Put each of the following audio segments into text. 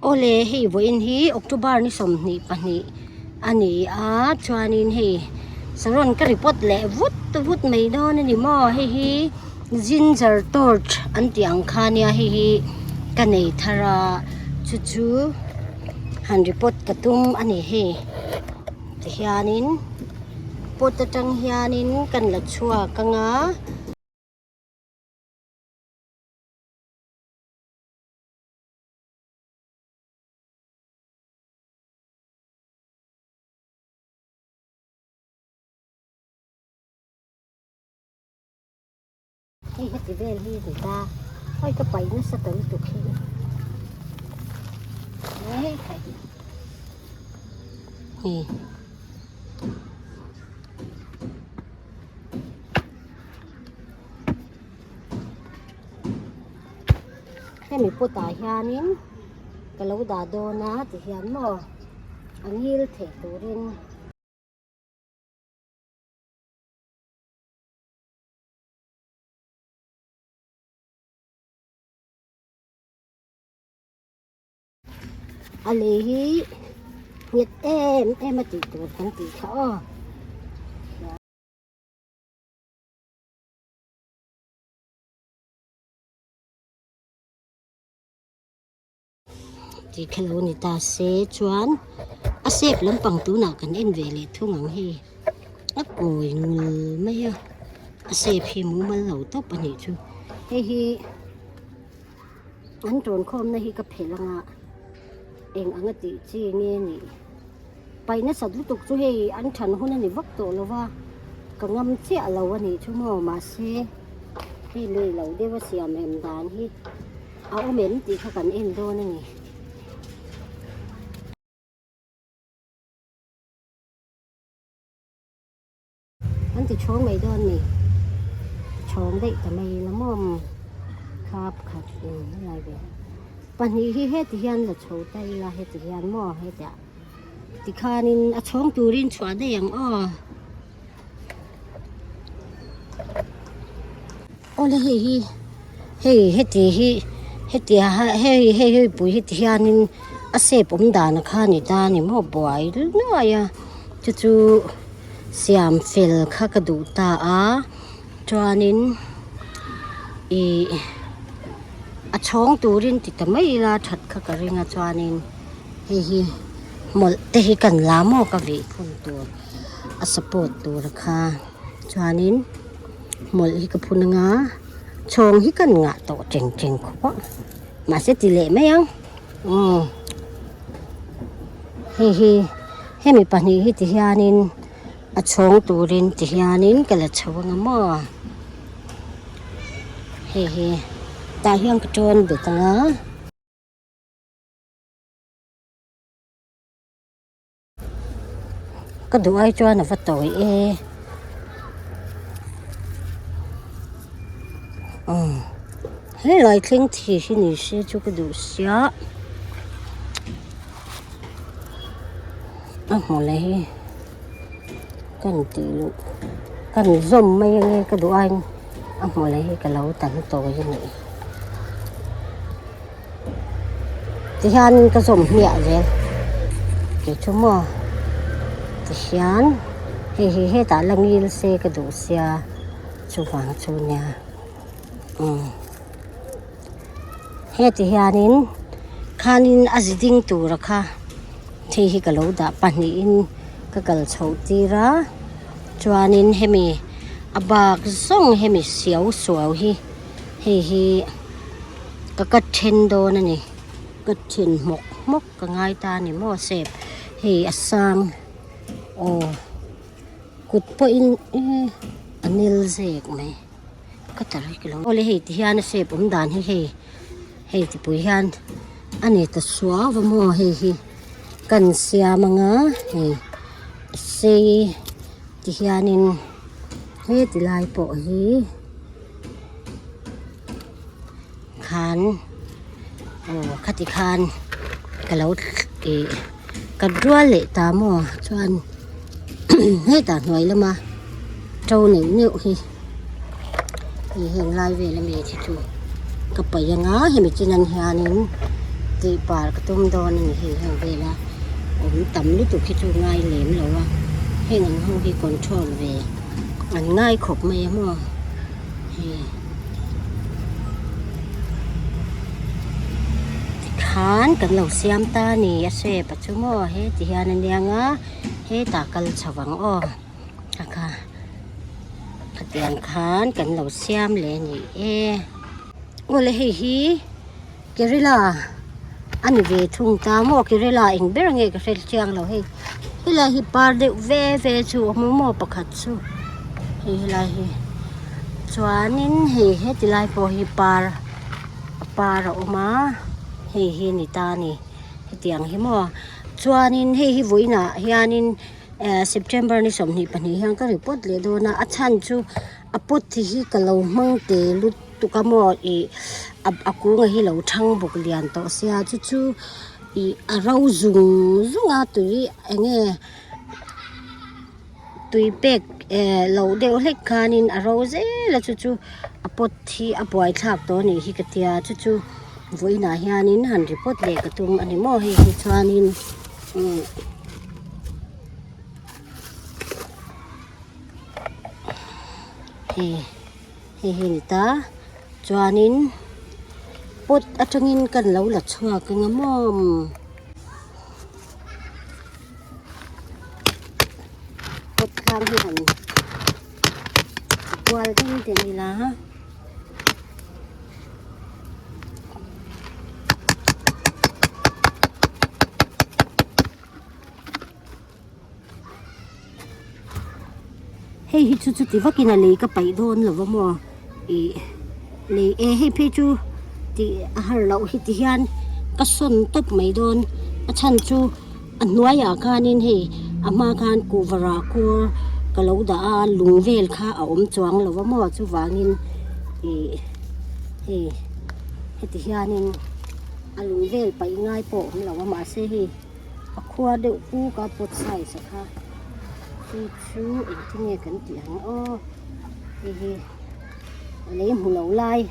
Awle hei vawiin hi October ni 22 a ni a chuanin hei saron ka report leh vut vut mai dawn a ni maw hei hi ginger torch an tih ang kha nia hei hi ka nei thar a chu chu han report ka tum a ni hei tihianin pot atang hianin kan la chhuak anga. Hei heti vel hi ni ta hei ka paih nasa ta lutuk hi hei. Hemi pawtah hianin ka lo dah dawn a ti hian maw a ngil theih turin. A lei hi nghet em em a tih tur kan tih kha aw. Tih kha lo ni ta se chuan a shape lampang tunah kan en ve leh thung ang hei a kawi ngul mai a a shape hi mumal lo tawp a nih chu hei hi an tawn khawmna hi ka phelh anga eng anga tih chi nge nih. Paih nasat lutuk chu hei an than hun a ni vak tawh lo va, ka ngam chiah lo a nih chu maw mahse hei lui lo deuh a siam rem dan hi a awm em tih kha kan en dawn a ni. An ti chhawng mai dawn ni chhawng daih ta mai la maw khap khat in helai ve pahnih hi heti hian la chho ta ila heti hian maw hetiah tikhanin a chhawng turin chhuah daih ang aw awle hei hi hei heti hi hetia hei hei hei pui heti hianin a shape awm dan kha a ni ta a ni maw buai nuai a chu chu. Siam fel kha ka duh ta a chuanin ih a chhawng turin ti ta mai ila that kha ka ring a chuanin hei hi hmawlh te hi kan la maw ka vih phun tur a support tur kha chuanin hmawlh hi ka phun anga chhawng hi kan ngah tawh teng teng khawp a mahse ti leh mai ang umm hei hi. Hemi pahnih hi ti hianin a chhawng turin ti hianin ka la chho anga maw hei hi tah hian ka tawn bet anga. Ka duh ai chuan a va tawi e umm helai thleng thi hi ni se chu ka duh sia. A hmu leh hi kan tih luh kan zawm mai ange ka duh aiin a hmu leh hi ka lo tam tawi a nih tihianin ka zawm hmiah zel kei chu maw tihian hei hi hetah la ngil se ka duh sia chuvang chu nia umm. Heti hianin khanin a zi ding tura kha thei hi ka lo dah pahnihin ka kal chhoh tir a chuanin hemi a bak zawng hemi siau suau hi hei hi ka cut then dawn a ni cut then hmawk hmawk ka ngai ta a ni maw sep hei a sang aw kut pawhin a nil zek mai. Ka ta rek lo. Awle hei ti hian a shape awm dan hi hei hei ti pui hian a ni ta suau va maw hei hi kan siam anga hei sei ti hianin heti lai pawh hi khan aw khati khan ka lo ih ka rual leh ta maw chuan hetah hnuai lama to neuh neuh hi hei heng lai vel ami te chu ka paih anga hemi chinan hianin. Tih par ka tum dawn a ni hei heng vela awm tam lutuk hi chu ngai lem lo a heng ang ho hi control ve an ngai khawp mai a maw hei tikhan kan lo siam ta a ni a shape a chu maw heti hian a niang a hetah kal chho ang aw a kha khatiang khan kan lo siam leh a ni e awle hei hi. Kerela a ni ve thung ta maw Kerela eng ber nge ka hre chiang lo hei helai hi par deuh ve ve chu a awm a maw pakhat chu hei helai hi chuanin hei heti lai pawh hi par a par a awm a hei hi a ni ta a ni hetiang hi maw chuanin hei hi vawiinah hianin eh September ni 22 hian ka report leh dawn a a chhan chu a pot hi ka lo hmang tel tuk a maw ih a kunga hi lo thang bawk lian tawh sia chu chu ih a ro zung zung a tui eng nge tui pek eh loh deuh hlek khanin a ro zel a chu chu a pot hi a buaithlak tawh a nih hi ka tia chu chu vawiinah hianin han report leh ka tum a ni maw hei hi chuanin umm. Hei. Hei hi a ni ta chuanin pot atangin kan lo la chhuak ang a maw pot tlang hi han kual deng deng ila. Hei hi chu chuti vakin a lei ka paih dawn lo va maw ih lei e hei phei chu tih a har loh hi ti hian ka sawn tawp mai dawn a chhan chu a hnuaiah khanin hei a hma khan kuhva rah kur ka lo dah a lung vel kha a awm chuang lo va maw chuvangin ih hei heti hianin a lung vel paih ngai pawh a awm lo a mahse hei. A khua deuh kuk a pot size a kha chu chu engtin nge kan tih ang aw hei hi a lei hmu lo lai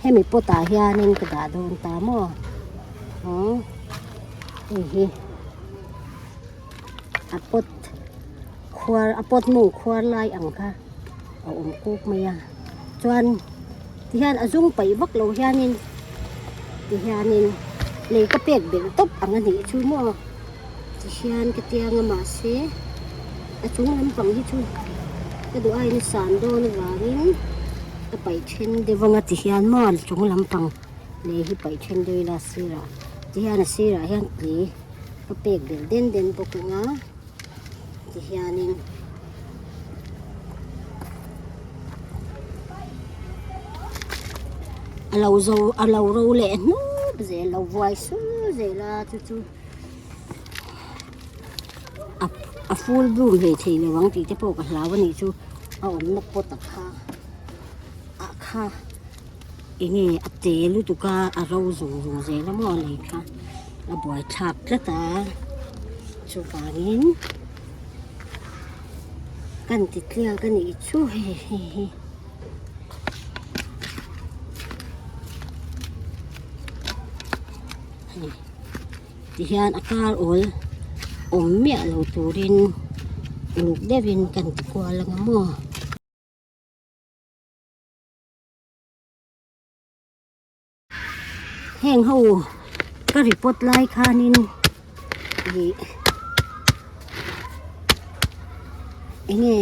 hemi pot ah hianin ka dah dawn ta maw umm hei hi a pot khuar a pot mawng khuar lai ang kha a awm kuk mai a chuan tihian a zum paih vak lo hianin tihianin lei ka pek belh tawp ang a nih chu maw tihian ka tiang a mahse a chung lampang hi chu ka duh aiin a san dawn avangin ka paih then deuh anga tihian maw a chung lampang lei hi paih then deuh ila a sirah tihian a sirah hian tui ka pek belh den den bawk ang a. Tihianin a lo zo a lo ro leh hnup zel lo vuai sul zel a chu chu a a full bloom hlei thei lo ang tih te pawh ka hlau a nih chu a awmna pot a kha ah kha enge a te lutuk a a ro zung zung zel a maw lei kha a buaithlak tlat a chuvangin kan ti tliak a nih chu hei hei hi hei tihian a kar awl awm miah lo turin uluk deuhin kan ti kual ang a maw. Heng ho ka report lai khanin ih enge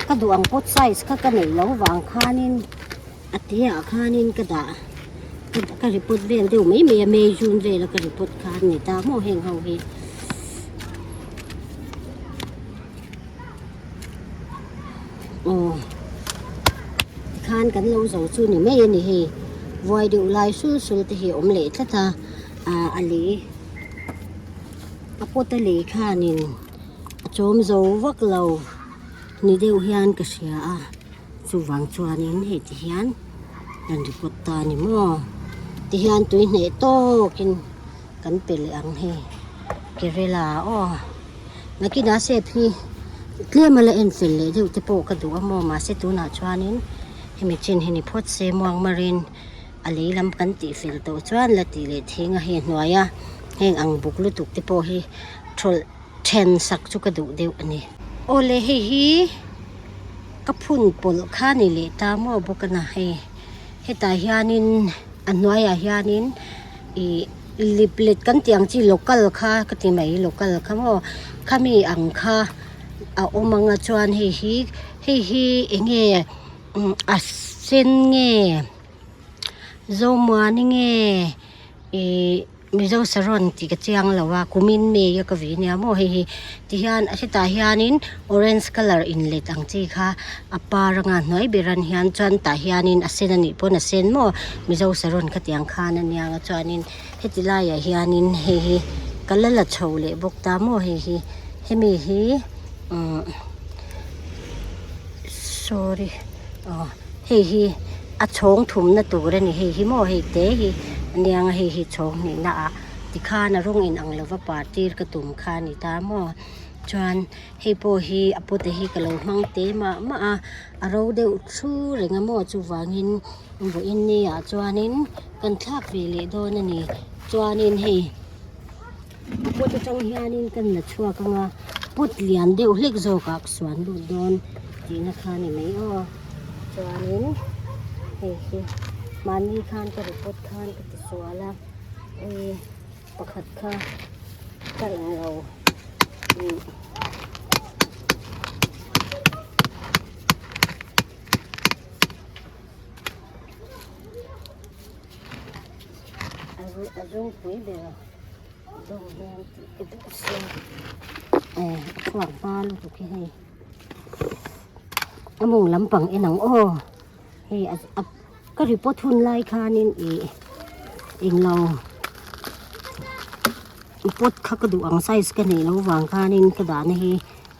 ka duh ang pot size kha ka neih loh vang khanin a te ah khanin ka dah ka report vel deuh mai mai a May June vela ka report kha a ni ta maw heng ho hi. Aw tikhan kan lo zo chu ni mai a ni hei vuai deuh lai sul sul te hi a awm leh tlat a ah a lei a pot a lei khanin a chawm zo vak lo ni deuh hian ka hria a chuvang chuanin hei ti hian kan report ta a ni maw tihian tui hneh tawkin kan pe leh ang hei Kerala aw. Nakinah sep hi tlem a la en fel leh deuh te pawh ka duh a maw mahse tunah chuanin Hemi chin hi ni phawt se muang marin a lei lam kan tih fel tawh chuan la tih leh thing a hei hnuai a heng ang buk lutuk te pawh hi thawlh then sak chu ka duh deuh a ni. Awle hei hi ka phun pawlh kha ni leh ta maw bawk a na hei hetah hianin a hnuaiah hianin ih lip let kan tih ang chi local kha ka ti mai local kha maw khami ang kha a awm ang a chuan hei hi hei hi eng nge a sen nge Zomuani nge ih Mizo saron tih ka chiang lo a kumin May a ka vi nia maw hei hi tihian hetah hianin orange colour inlet ang chi kha a par anga hnuai ber an hian chuan tah hianin a sen anih pawn a sen maw Mizo saron khatiang khan a nia nga chuanin heti laiah hianin hei hi ka la la chho leh bawk ta maw hei hi hemi hi umm sorry aw hei hi a chhawng thumna tur a ni hei hi maw hei te hi ania nga hei hi chhawng hnihna ah tikhan a rawng inang lova par tir ka tum kha a ni ta maw chuan hei pawh hi a pawte hi ka lo hmang te mah mah a a ro deuh thu reng a maw chuvangin vawiin ni ah chuanin kan thlak ve leh dawn a ni chuanin hei. A pot atang hianin kan la chhuak ang a pot lian deuh hlek zawk ah ka suan lut dawn tihna kha a ni mai aw chuanin hei hi mahni khan ka report khan ka ti sual a ui pakhat kha ka englo ih. A zungpui ber dawm hian tih ka duh sia eh a chhuak hma lutuk hi hei a mawng lampang en ang aw hei a ka report hun lai khanin ih englo pot kha ka duh ang size ka neih loh vang khanin ka dahna hi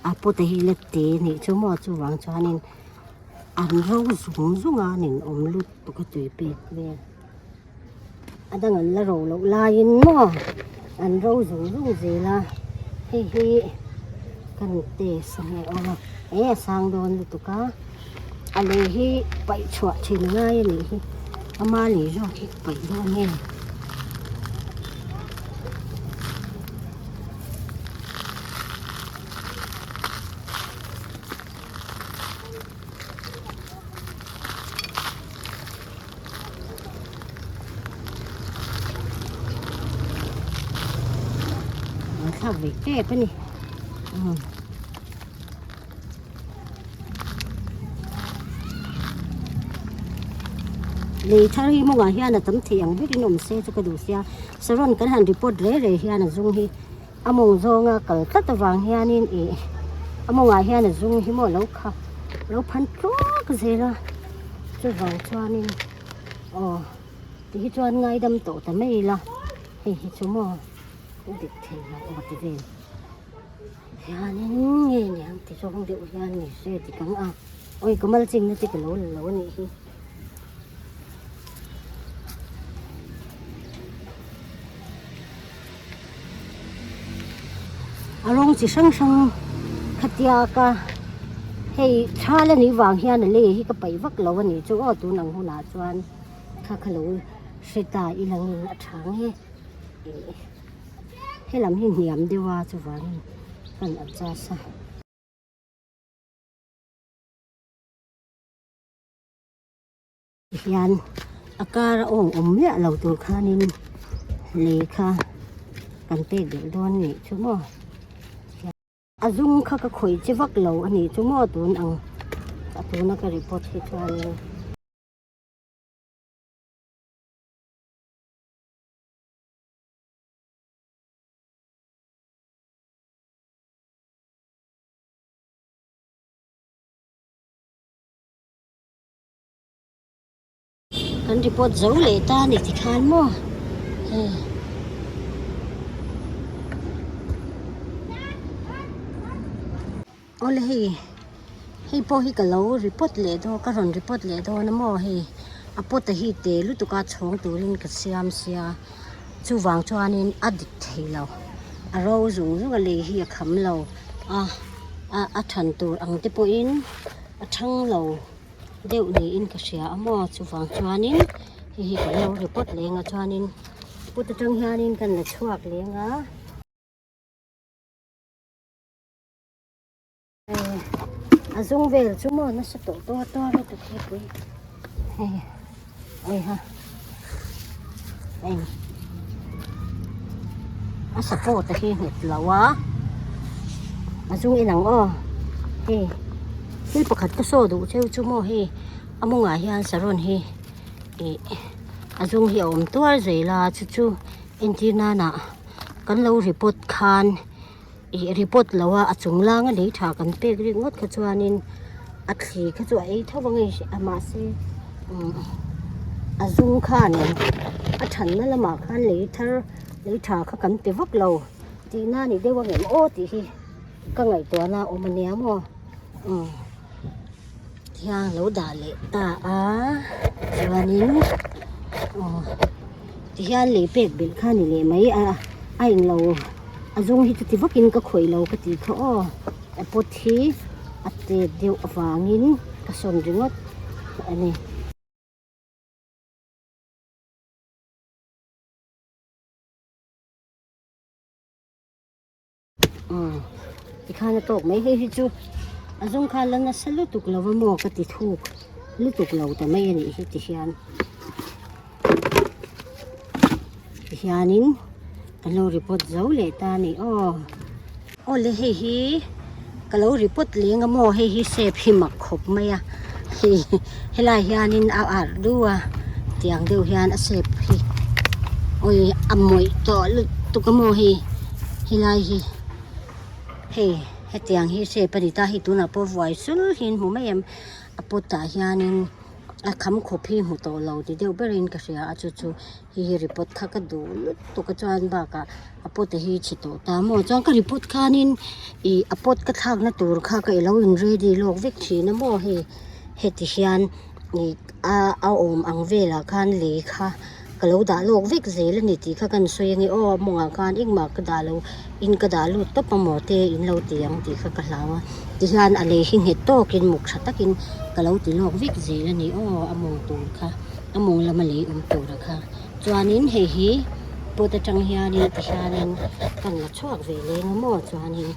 a pot a hi la te nih chu maw chuvang chuanin an ro zung zung a nin awm lutuk a tui pek vel. A dang an la ro loh laiin maw an ro zung zung zel a hei hi kan test a nge awm a eh a sang dawn lutuk a a lei hi paih chhuah thin a ngai a nih hi ama lei zawk hi paih dawn nge. An thlak ve tep a ni umm. Lei thar hi mawngah hian a tam thei ang berin awm se chu ka duh sia saron kan han report rei rei hian a zung hi a mawng zawnga kal tlat avang hianin ih a mawngah hian a zung hi maw lo kha lo phan tluak zel a chuvang chuanin aw ti hi chuan ngaidam tawh ta mai ila hei hi chu maw a dik thei lo aw ti vel hianin nge niang ti zawng deuh hian ni se dik ang a awi ka mal chingna te ka lo la lo a nih hi. A rawng chi hrang hrang khatia ka hei thal a nih vang hian a lei hi ka paih vak lo a nih chu aw tun ang hunah chuan kha kha lo hre ta i langin a tha nge ih helam hi hniam deuh a chuvangin kan adjust a. Hian a kar a awng awm miah lo tur khanin lei kha kan pek belh dawn a nih chu maw a zum kha ka khawih chi vak lo a nih chu maw tun ang a tuna ka report hi chuanin. Kan report zo leh ta a ni tikhan maw hei. Awle hei hei pawh hi ka lo report leh dawn ka rawn report leh dawn a maw hei a pot a hi te lutuk a chhawng turin ka siam sia chuvang chuanin a dik thei lo a ro zung zung a lei hi a kham lo a a a than tur ang te pawhin a thang lo. deuh niin ka hria a maw chuvang chuanin hei hi kan lo report leng a chuanin pot atang hianin kan la chhuak leng a. A zung vel chu maw nasa tawh tawh tawh lutuk hi pui hei hei ha hei a support a hi nghet lo a a zung inang aw hei thil pakhat ka saw duh cheu chu maw hei a mawngah hian saron hi ih a zung hi a awm tuar zel a chu chu entir nana kan lo report khan. Ih report lo a a chung langa lei tha kan pek rik ngawt kha chuanin a thli kha chu a ei tho ang hei a mahse umm a zum khan a thanna lamah khan lei thar lei tha kha kan pe vak lo tihna a ni deuh ang em aw tih hi ka ngaihtuahna a awm a nia maw umm tihian a lo dah leh ta a chuanin aw tihian lei pek belh kha a ni leh mai a a englo. A zawng hi chuti vakin ka khawih lo ka tih kha aw a pot hi a tet deuh avangin ka sawn ringawt a ni. Umm tikhan a tawk mai hei hi chu a zawng kha la nasa lutuk lo va maw ka ti thuk lutuk lo ta mai a nih hi ti hian. Tihianin ka lo report zo leh ta a ni aw. Awle hei hi ka lo report leng a maw hei hi sep hi mak khawp mai a hei helai hianin a arh du a tiang deuh hian a sep hi awi a mawih tawh lutuk a maw hei helai hi hei hetiang hi sep a ni ta hei tunah pawh vuai sul hi an hmu mai em a pot ah hianin. A kham khawp hi hmu tawh lo ti deuh berin ka hria a chu chu hei hi report kha ka duh lutuk a chuan bakah a pot a hi chhe tawh ta maw chuan ka report khanin ih a pot ka thlakna tur kha ka ilo in ready lawk vek thin a maw hei heti hian ih a a awm ang velah khan lei kha. Ka lo dah lawk vek zel a ni tih kha kan sawi ange aw a mawngah khan engmah ka dah lo in ka dah lut tawp a maw te in lo ti ang tih kha ka hlau a tihian a lei hi nghet tawkin muk tha takin ka lo ti lawk vek zel a ni aw a mawng tur kha a mawng lama lei awm tura kha chuanin hei hi pot atang hianin tihianin kan la chhuak ve leng a maw chuanin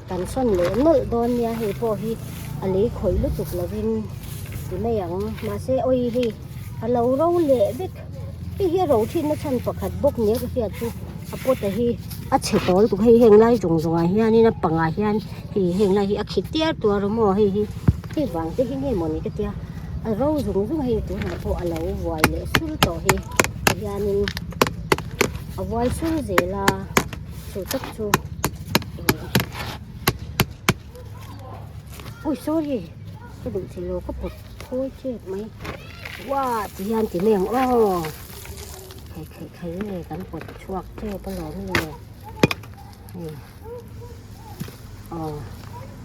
kan sawn leh nawlh dawn nia hei pawh hi a lei khawih lutuk lovin ti mai ang mahse awi hei. A lo ro leh vek. Hei hi a ro thin na chhan pakhat bawk nia ka hriat chu a pot a hi a chhe tawh lutuk hei heng lai zawng zawng ah hianin a pangah hian hei heng lai hi a khi tiar tuar a maw hei hi hei vang te hi nge mawni ka tia a ro zung zung hei tunah pawh a lo vuai leh sul tawh hi tihianin a vuai sul zel a chu tak chu ih ui sorry ka duh thei lo ka pawt. Khawi tep mai uah ti hian ti mai ang aw khai khai khai nge kan pawt chhuak tep alawm le hei aw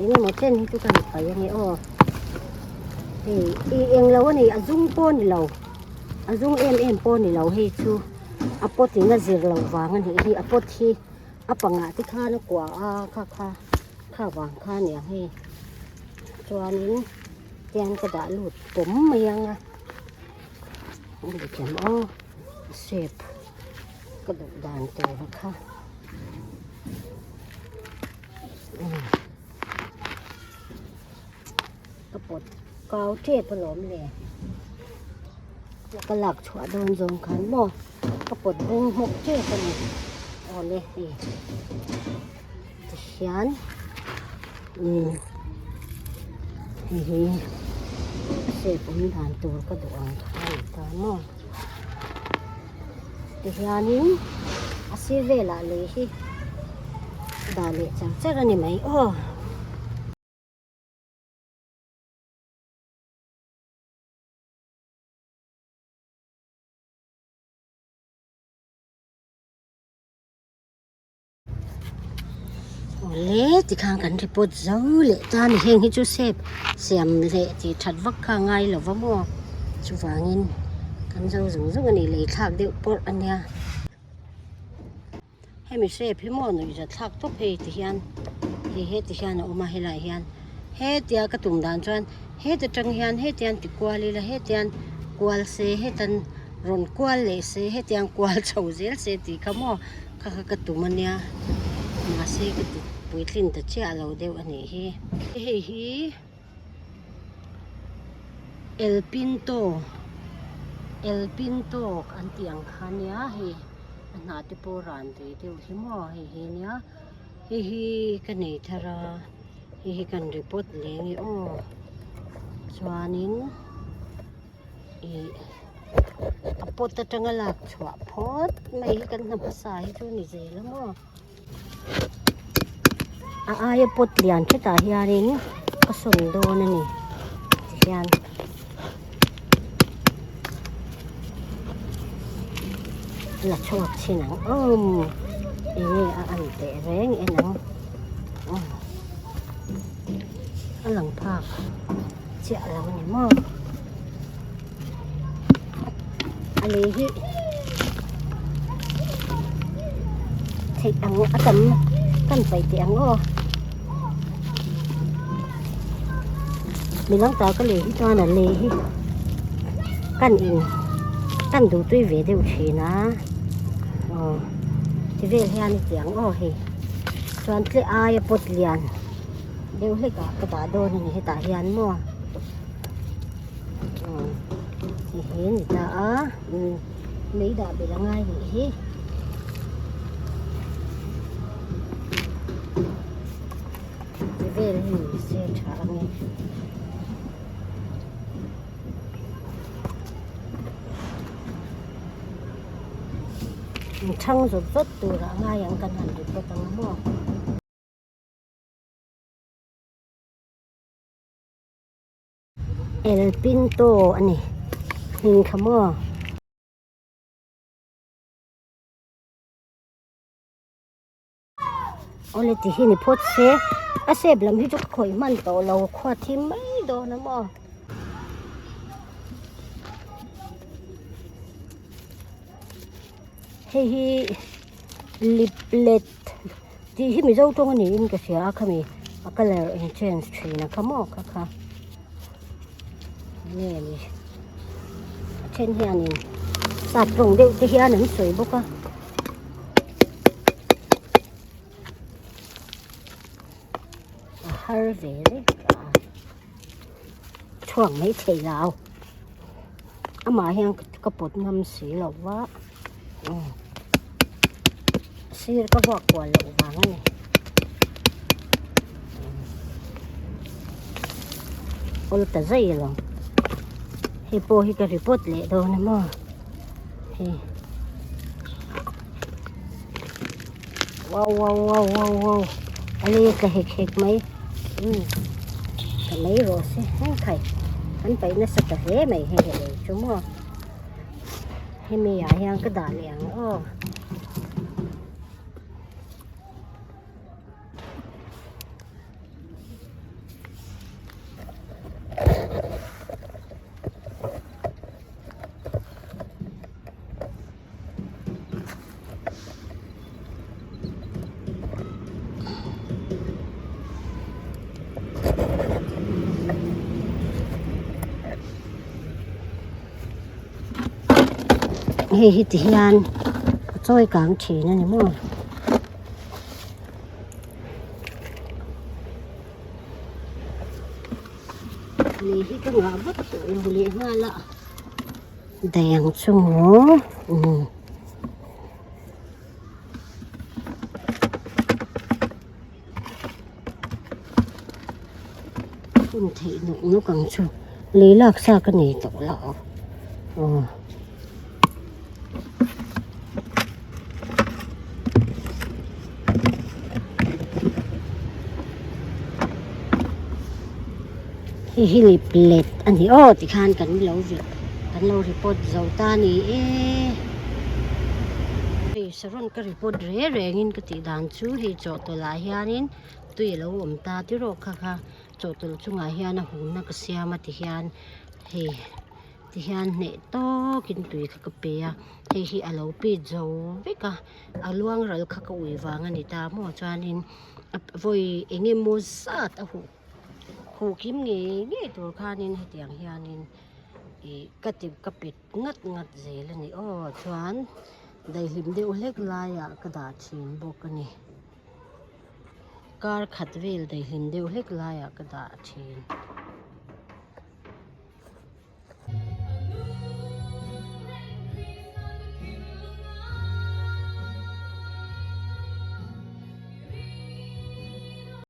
eng emaw chen hi chu ka ni pai ange aw hei i eng lo ani a zum pawh ni lo a zum em em pawh ni lo hei chu a pawt in a zir loh vang anih hi a pawt hi a pangah te khan a kua a kha kha kha vang kha aniang hei chuanin. Tiang ka dah lut pawm mai ang a an ti thiam aw a shape ka duh dan tur kha umm ka pawt kau tep alawm le ka lak chhuah dawn zawng khan maw ka pawt bung hmawk tep a ni awle hei tihian umm hei hi a shape awm dan tur ka duh ang kha a ni ta maw tihianin a sir velah lei hi dah leh char char a ni mai aw. Awle tikhan kan report zo leh ta a ni heng hi chu sep siam leh tih that vak kha a ngai lo va maw chuvangin kan zo zung zung a ni lei thlak deuh pawrh a nia hemi sep hi maw nuihzat thlak tawp hei ti hian hei heti hian a awm a helaiah hian. Hetia ka tum dan chuan heta tang hian hetiang ti kual ila hetiang kual se hetan rawn kual leh se hetiang kual chho zel se tih kha maw kha kha ka tum ania mahse ka ti puitlin ta chiah lo deuh a nih hi. Hei hi El Pinto El Pinto an tih ang kha ania hei a hnah te pawh ran ve deuh hi maw hei hi ania. Hei hi ka nei thar a hei hi kan report leh nge aw chuanin ih a pot atanga lak chhuah phawt mai hi kan hna hmasa hi chu ni zel a maw a aia pot lian hetah hianin ka sawn dawn a ni tihian. La chhuak chin ang awm enge a an teh reng en ang a lang phak chiah lo a ni maw a lei hi theih ang a tam kan paih teh ang aw midang ta ka lei hi chuan a lei hi kan in kan duh tui ve deuh thin a aw ti vel hian i ti ang aw hei chuan tle aia pawt lian deuh hlek ah ka dah dawn a ni hetah hian maw aw ti hi a ni ta a lei dah belh a ngai nih hi. Ti vel hi ni se tha ang e. Thang zawt zawt tur ah ngai ang kan han report ang a maw. El Pinto a ni hming kha maw. Awle ti hi ni phawt se a shape lam hi chu ka khawih hman tawh lo khua thim mai dawn a maw. Hei hi liplet tih hi mizo tawng a niin ka hria a khami a colour in change thin a kha maw kha kha nge ni a then hianin sap tawng deuh te hian an sawi bawk a. A har ve reng a chhuak mai thei lo amah hian ka pawt ngam si lo va sir ka vuak kual loh vang a ni awl ta zai lo hei pawh hi ka report leh dawn a maw hei. Wow wow wow wow wow a lei tla hek hek mai umm ka mai rawh se heng khai an paih nasa ta hle mai hei he lei chu maw hemi ah hian ka dah leh ang aw. Hei hi ti hian a chawi kang thin a ni maw. Lei hi ka ngah vak tawh lo leh nghal a. Daih ang chu maw umm. Hun theih nawk nawk ang chu lei lak sa ka nei tawh lo aw. Hei hi lip let a ni aw tikhan kan lo vih kan lo report zo ta a ni e hei saron ka report reng rengin ka tih dan chu hei chawhtawlh ah hianin tui a lo awm ta tiraw kha kha chawhtawlh chungah hian a hunna ka siam a tihian hei tihian hneh tawkin tui kha ka pe a hei hi a lo pit zo vek a a luang ral kha ka ui vang a ni ta maw chuanin vawi eng emaw zat a huh. Huh kim ngei ngei tur khanin hetiang hianin ih ka ti ka pet ngat ngat zel a ni aw chuan daihlim deuh hlek laiah ka dah thin bawk a ni kar khat vel daihlim deuh hlek laiah ka dah thin.